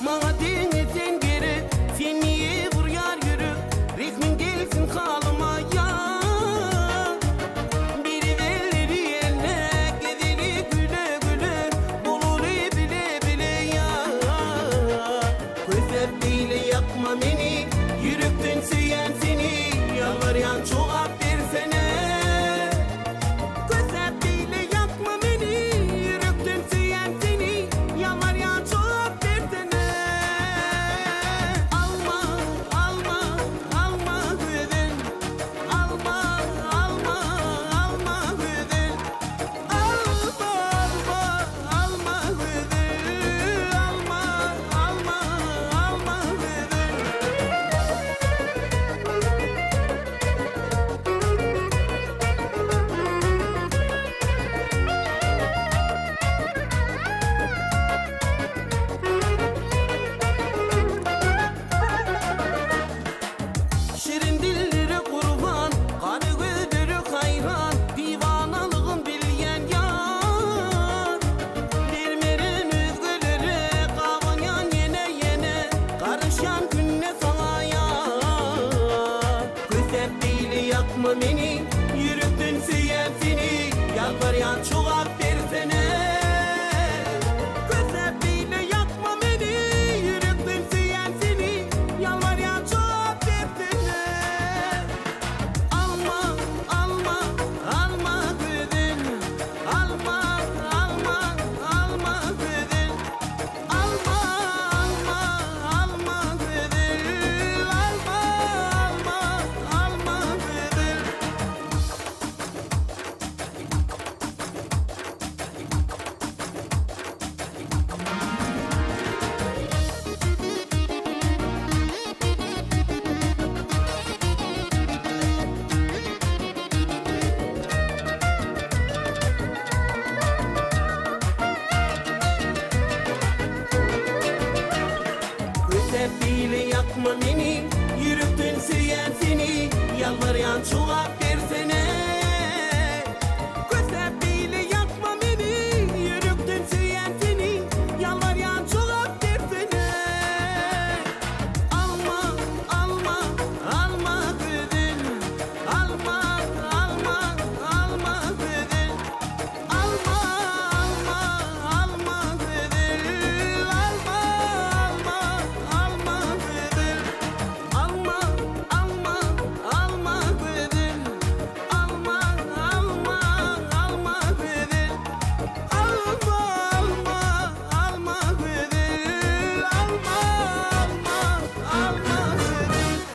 Maňa deňe sen gerek, Sen niýe urýar ýürek, Rehmiň gelsin halyma ýar. Berip elleri eline, Gezeli güle-güle, Bolaly bile-bile ýar. Kösep beýle ýakma meni, Ýürekden söýýän seni, Ýalbarýan jogap bersene. Kösäp beýle ýakma meni, Ýürekden söýýän seni, Ýalbarýan jogap bersene. Alma, alma, alma gözel, Alma, alma, alma gözel, Alma, alma, alma gözel, Alma, alma, alma gözel. Şirin dillere gurban, gara gözlere haýran, Diwanalygyn bilýän ýar. Bermerin özgelere, gabanýan ýene-ýene, Garaşýan günde saňa ýar. Kösäp beýle ýakma meni, Ýürekden söýýän seni, Ýalbarýan jogap bersene. Kösäp beýle ýakma meni, Ýürekden söýýän seni, Ýalbarýan jogap bersene. Alma, alma, alma gözel, Alma, alma, alma gözel, Alma, alma, alma gözel, Alma, alma, alma gözel. Kösäp beýle ýakma meni, Ýürekden söýýän seni, Ýalbarýan jogap bersene.